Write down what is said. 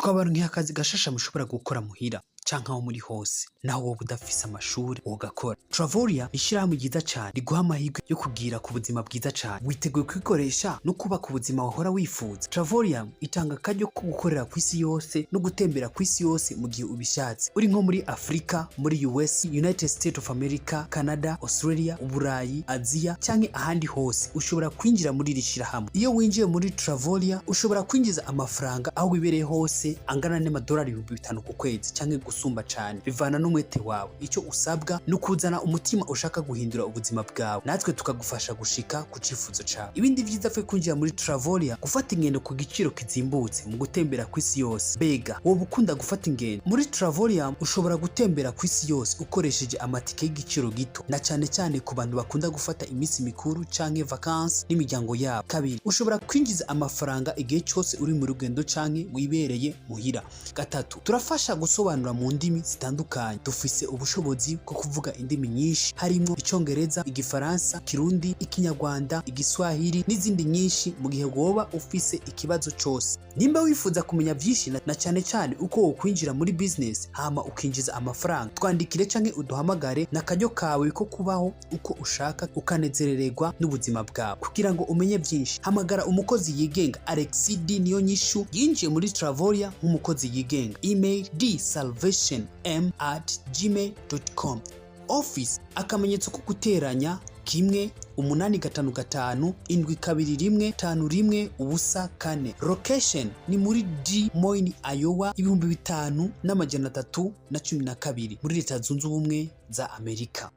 Twabaronkiye akazi gashasha mushobora gukora muhira canke aho muri hose, naho woba udafise amashuri wogakora. Travolia ni ishirahamwe ryiza cane riguha amahirwe yo kugira ku buzima bwiza cane. Witeguye kwikoresha no kubaka ubuzima wahora wifuza? Travolia itanga akaryo ko gukorera kw'isi yose no gutembera kw'isi yose mu gihe ubishatse. Uri nko muri Afrika, muri US, United States of America, Canada, Australia, Uburayi, Aziya canke ahandi hose, ushobora kwinjira muri iri shirahamwe. Iyo winjiye muri Travolia, ushobora kwinjiza amafaranga aho wibereye hose angana n'amadolari 5000 ku kwezi canke gusumba cane, bivana n'umwete wawe. Icyo usabwa ni ukuzana umutima ushaka guhindura ubuzima bwawe, natwe tukagufasha gushika ku cifuzo cawe. Ibindi vyiza vyo kwinjira muri Travolia: gufata ingendo ku giciro kizimbutse mu gutembera kw'isi yose. Mbega woba ukunda gufata ingendo? Muri Travolia ushobora gutembera kw'isi yose ukoresheje amatike y'igiciro gito, na cane cyane ku bantu bakunda gufata iminsi mikuru canke vacances n'imiryango yabo. Kabiri, ushobora kwinjiza amafaranga igihe cyose uri mu rugendo canke wibereye muhira. Gatatu, turafasha gusobanura mu ndimi zitandukanye. Dufise ubushobozi bwo kuvuga indimi nyinshi, harimwo Icongereza, Igifaransa, Kirundi, Ikinyarwanda, Igiswahili n'izindi nyinshi, mu gihe woba ufise ikibazo cose. Nimba wifuza kumenya byinshi na cyane cyane uko wokwinjira muri business hama ukinjiza amafaranga, twandikire canke uduhamagare. N'akaryo kawe ko kubaho uko ushaka, ukanezerererwa n'ubuzima bwawe. Kugira ngo umenye byinshi, hamagara umukozi yigenga Alexis D Niyonyishu, yinjiye muri Travolia nk'umukozi yigenga. Email dsalvationm@gmail.com. Office: +1 855 721 5104. Location ni muri Des Moines, Iowa, 5312, muri Leta Zunze Ubumwe za Amerika.